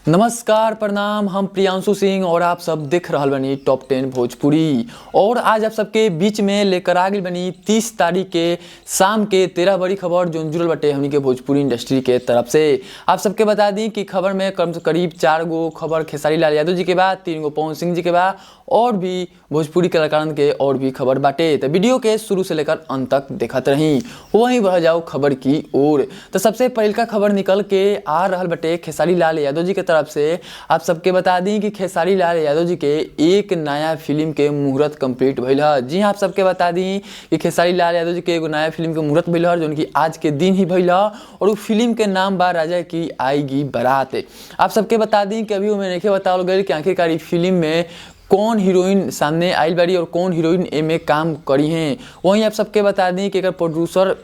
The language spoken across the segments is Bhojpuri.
नमस्कार प्रणाम, हम प्रियांशु सिंह और आप सब देख रहल बनी टॉप 10 भोजपुरी। और आज आप सबके बीच में लेकर आ गई बनी 30 तारीख के शाम के 13 बड़ी खबर जो जुड़ल बटे हमनी के भोजपुरी इंडस्ट्री के तरफ से। आप सबके बता दी कि खबर में कम से करीब 4 गो खबर खेसारी लाल यादव जी के बाद, 3 गो पवन सिंह जी के बाद और भी भोजपुरी कलाकारन के और भी खबर बाटे। तो वीडियो के शुरू से लेकर अंत तक देखत रही। वहीं बढ़ जाओ खबर की ओर। तो सबसे पहिलका खबर निकल के आ रहल बटे खेसारी लाल यादव जी के तरफ से। आप सबके बता दी कि खेसारी लाल यादव जी के एक नया फिल्म के मुहूर्त कंप्लीट भइल है। जी हाँ, आप सबके बता दी कि खेसारी लाल यादव जी के एगो नया फिल्म के मुहूर्त भइल है जो कि आज के दिन ही भइल है और वो फिल्म के नाम बा राजा की आएगी बारात। आप सबके बता दी कि अभी उमें नहीं बतावल गइल कि आखिरकार फिल्म में कौन हीरोइन सामने आइल बारी और कौन हीरोइन एमे काम करी हैं। वहीं आप सबके बता दी कि एकर प्रोड्यूसर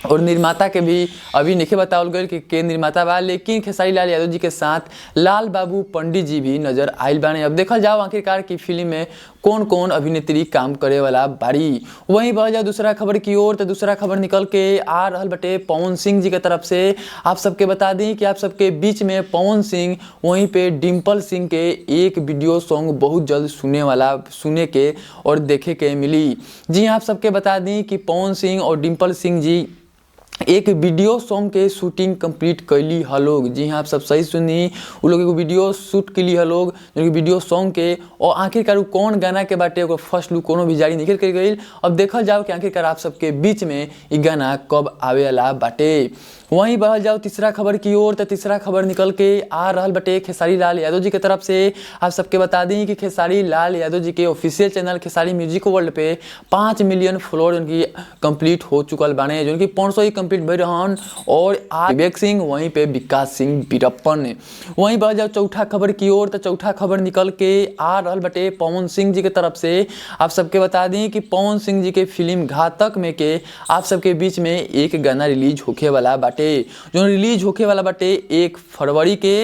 और निर्माता के भी अभी नहीं बतावल गइल कि के निर्माता बा, लेकिन खेसारी लाल यादव जी के साथ लाल बाबू पंडित जी भी नजर आइल बाने। अब देखल जाओ आखिरकार की फिल्म में कौन कौन अभिनेत्री काम करे वाला बारी। वहीं बढ़ जाओ दूसरा खबर की ओर। तो दूसरा खबर निकल के आ रहल बटे पवन सिंह जी के तरफ से। आप सबके बता दी कि आप सबके बीच में पवन सिंह वहीं पे डिम्पल सिंह के एक वीडियो सॉन्ग बहुत जल्द सुने के और देखे के मिली। जी आप सबके बता दी कि पवन सिंह और डिम्पल सिंह जी एक वीडियो सॉन्ग के शूटिंग कंप्लीट कैली ह लोग। जी हाँ, आप सब सही सुनी, उ लोग एगो वीडियो शूट कैली ह लोग जो कि वीडियो सॉन्ग के, और आखिरकार कौन गाना के बाटे ओकर फर्स्ट लुक कोनो भी जारी नहीं कल गई। अब देखल जाओ कि आखिरकार आप सबके बीच में ई गाना कब आवे वाला बाटे। वहीं बढ़ल जाओ तीसरा खबर की ओर। तो तीसरा खबर निकल के आ रहल बटे खेसारी लाल यादव जी के तरफ से। आप सबके बता दी कि खेसारी लाल यादव जी के official channel Khesari music world पे 5 मिलियन फॉलोअर उनकी कंप्लीट हो चुकल बाने, जो उनकी 500 ही कंप्लीट भई रहन। और विवेक सिंह वहीं पे विकास सिंह वीरप्पन। वहीं बढ़ जाओ चौथा खबर की ओर। तो चौथा खबर निकल के आ रहल बटे पवन सिंह जी के तरफ से। आप सबके बता दी कि पवन सिंह जी के फिल्म घातक में के आप सबके बीच में एक गाना रिलीज होखे वाला बाटे, जो रिलीज होखे वाला बाटे 1 फरवरी के।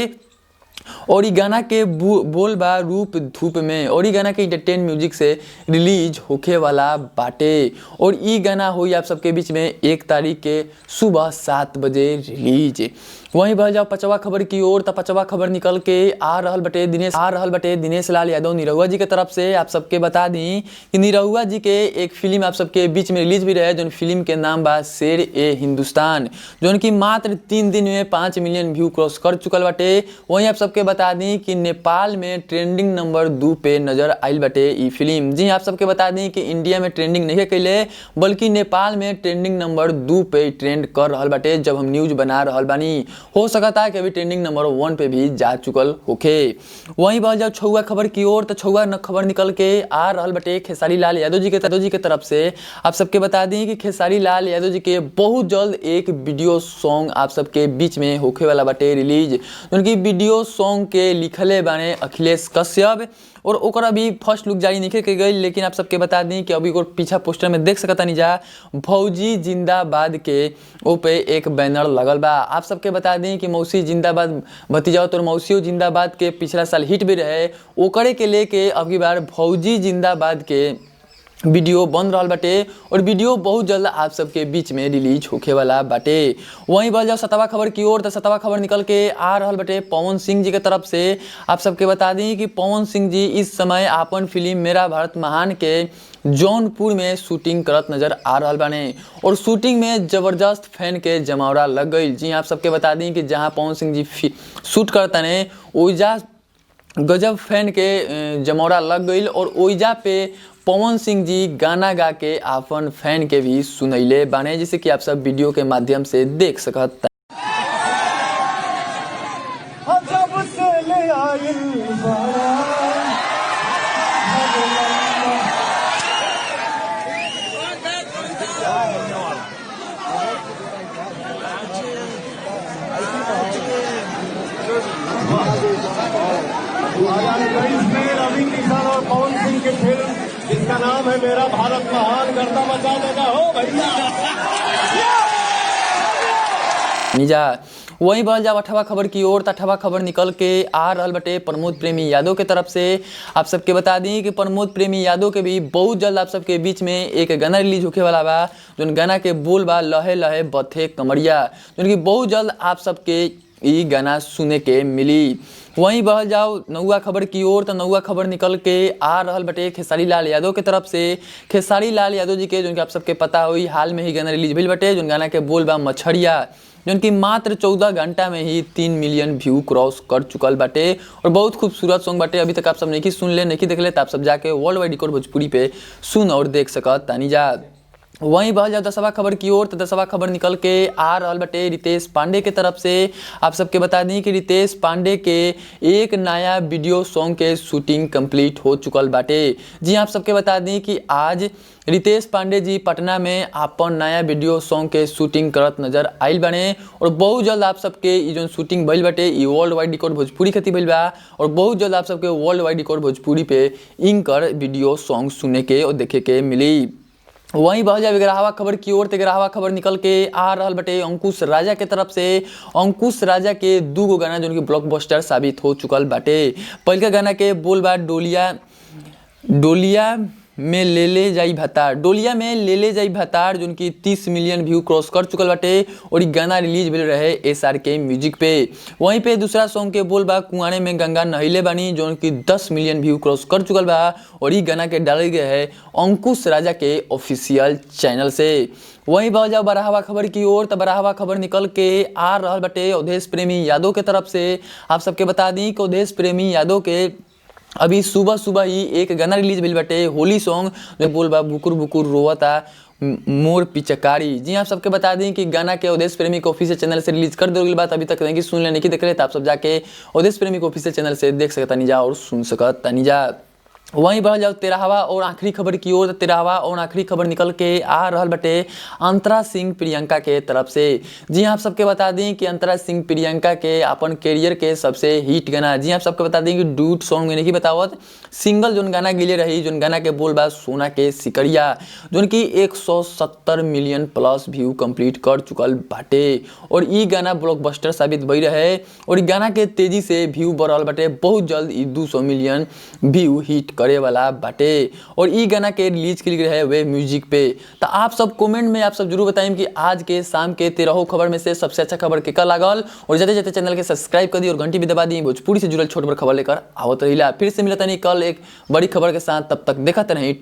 और ई गाना के बोल बा रूप धूप में, और ई गाना के इंटरटेन म्यूजिक से रिलीज होखे वाला बाटे। और ई गाना होई आप सबके बीच में 1 तारीख के सुबह 7 बजे रिलीज। वहीं बढ़ जाओ 5वां खबर की ओर। तो 5वां खबर निकल के आ रहल बटे दिनेश लाल यादव निरहुआ जी के तरफ से। आप सबके बता दी कि निरहुआ जी के एक फिल्म आप सबके बीच में रिलीज भी रहे, जो फिल्म के नाम बा शेर ए हिंदुस्तान, जो कि मात्र 3 दिन में 5 मिलियन व्यू क्रॉस कर चुकल बाटे। वहीं आप सबके बता दी कि नेपाल में ट्रेंडिंग नंबर 2 पे नजर आयल बाटे ई फिल्म। जी आप सबके बता दी कि इंडिया में ट्रेंडिंग नहीं कैले, बल्कि नेपाल में ट्रेंडिंग नंबर 2 पे ट्रेंड कर रहल बाटे। जब हम न्यूज बना रहल बानी, हो सकता है कि अभी ट्रेंडिंग नंबर 1 पे भी जा चुकल होखे। वहीं बढ़ जाओ 6वां खबर की ओर। तो 6वां खबर निकल के आ रहल बटे खेसारी लाल यादव जी के तरफ से। आप सबके बता दी कि खेसारी लाल यादव जी के बहुत जल्द एक वीडियो सॉन्ग आप सबके बीच में होखे वाला बाटे रिलीज। उनकी वीडियो सॉन्ग के लिखले बाने अखिलेश कश्यप, और ओकर अभी फर्स्ट लुक जारी नहीं के गई, लेकिन आप सबके बता दी कि अभी ओकर पीछा पोस्टर में देख सकता नहीं जा भौजी जिंदाबाद के ओ पे एक बैनर लगल बा। आप सबके बता दी कि मौसी जिंदाबाद भतीजा तोर मौसियो जिंदाबाद के पिछला साल हिट भी रहे, ओकरे के लेके अब की बार भौजी जिंदाबाद के वीडियो बन रहा बाटे और वीडियो बहुत जल्द आप सबके बीच में रिलीज होखे वाला बाटे। वहीं बढ़ जाओ 7वां खबर की ओर। तो 7वां खबर निकल के आ रहल बाटे पवन सिंह जी के तरफ से। आप सबके बता दी कि पवन सिंह जी इस समय अपन फिल्म मेरा भारत महान के जौनपुर में शूटिंग करत नजर आ रहल बाने, और शूटिंग में जबरदस्त फैन के जमावड़ा लग गई। जी आप सबके बता दी कि जहाँ पवन सिंह जी शूट करतने ओइजा गजब फैन के जमावड़ा लग गई, और ओइजा पे पवन सिंह जी गाना गा के अपन फैन के भी सुनैले बाने, जैसे कि आप सब वीडियो के माध्यम से देख सकत। रवि किशन और पवन सिंह की फिल्म जिसका नाम है मेरा भारत महान, गर्दा मचा देगा हो भैया निजा। वहीं बढ़ जाओ 8वां खबर की ओर। 8वां खबर निकल के आ रहल बटे प्रमोद प्रेमी यादव के तरफ से। आप सबके बता दी कि प्रमोद प्रेमी यादव के भी बहुत जल्द आप सबके बीच में एक गाना रिलीज होखे वाला बा, जोन गाना के बोल बा लहे लहे बथे कमरिया, जोन की बहुत जल्द आप सबके ई गाना सुने के मिली। वहीं बढ़ जाओ नौवा खबर की ओर, तो नौवा खबर निकल के आ रहल बटे खेसारी लाल यादव के तरफ से। खेसारी लाल यादव जी के जो कि आप सबके पता होई हाल में ही गाना रिलीज भइल बटे, जोन गाना के बोल बा मछरिया, जोन की मात्र 14 घंटा में ही 3 मिलियन व्यू क्रॉस कर चुकल बाटे और बहुत खूबसूरत सॉन्ग बाटे। अभी तक आप सब नहीं सुन ले नहीं देख ले तो आप सब जाके वर्ल्ड वाइड रिकॉर्ड भोजपुरी पे सुन और देख सकत तानी जा। वहीं बढ़ जाओ 10वां खबर की ओर, तो 10वां खबर निकल के आ रहल बटे रितेश पांडे के तरफ से। आप सबके बता दी कि रितेश पांडे के एक नया वीडियो सॉन्ग के शूटिंग कंप्लीट हो चुकल बाटे। जी आप सबके बता दी कि आज रितेश पांडे जी पटना में अपन नया वीडियो सॉन्ग के शूटिंग करत नजर आइल बने और बहुत जल्द आप सबके ई जोन शूटिंग भइल बाटे ई वर्ल्ड वाइड रिकॉर्ड भोजपुरी खातिर भइल बा और बहुत जल्द आप सबके वर्ल्ड वाइड रिकॉर्ड भोजपुरी पे इनकर वीडियो सॉन्ग सुने के और देखे के मिली। वहीं बढ़ जाए 11वां खबर की ओर, तो 11वां खबर निकल के आ रहल बटे अंकुश राजा के तरफ से। अंकुश राजा के 2 गो गाना जो कि ब्लॉकबस्टर साबित हो चुकल बाटे। पहिलका गाना के बोल बा डोलिया, डोलिया में ले ले जाई भतार, डोलिया में ले ले जाई भतार, जो कि 30 मिलियन व्यू क्रॉस कर चुकल बाटे और गाना रिलीज भेल रहे SRK music पे। वहीं पे दूसरा सॉन्ग के बोल बा कुआरे में गंगा नहिले बानी, जो कि 10 मिलियन व्यू क्रॉस कर चुकल बा और ई गाना के डालल गए है अंकुश राजा के ऑफिशियल चैनल से। वहीं बढ़ जाओ 12वां खबर की ओर, तो 12वां खबर निकल के आ रहल बाटे अवधेश प्रेमी यादव के तरफ से। आप सबके बता दी कि अवधेश प्रेमी यादव के अभी सुबह सुबह ही एक गाना रिलीज भेल बाटे होली सॉन्ग, जो बोल बा बुकुर बुकुर रोवता मोर पिचकारी। जी आप सबके बता दी कि गाना के अवधेश प्रेमी के ऑफिशियल चैनल से रिलीज कर दो बात अभी तक नहीं सुन ले नहीं देख ले तो आप सब जाके अवधेश प्रेमी के ऑफिशियल चैनल से देख सकता नहीं जा और सुन सकता नहीं जा। वहीं बढ़ जाओ 13वां और आखिरी खबर की ओर, 13वां और आखिरी खबर निकल के आ रहल बटे अंतरा सिंह प्रियंका के तरफ से। जी आप सबके बता दी कि अंतरा सिंह प्रियंका के अपन करियर के सबसे हिट गाना, जी आप सबके बता दी कि डूट सॉन्ग में नहीं बतावत, सिंगल जोन गाना गिले रही, जोन गाना के बोल बा सोना के सिकरिया, जोन की 170 मिलियन प्लस व्यू कंप्लीट कर चुकल बाटे और ई गाना ब्लॉकबस्टर साबित भई रहे और ई गाना के तेजी से व्यू बढ़ल बाटे। बहुत जल्द ई 200 मिलियन व्यू हिट करे वाला बाटे और ई गाना के रिलीज के लिए रहे वे म्यूजिक पे। तो आप सब कमेंट में आप सब जरूर बताएं कि आज के शाम के 13 खबर में से सबसे अच्छा खबर केकर लागल और जाते जाते चैनल के सब्सक्राइब कर दी और घंटी भी दबा दी। भोजपुरी से जुड़ल छोट बड़ खबर लेकर आवत रहिला। फिर से मिलता नहीं कल एक बड़ी खबर के साथ, तब तक देखते रही।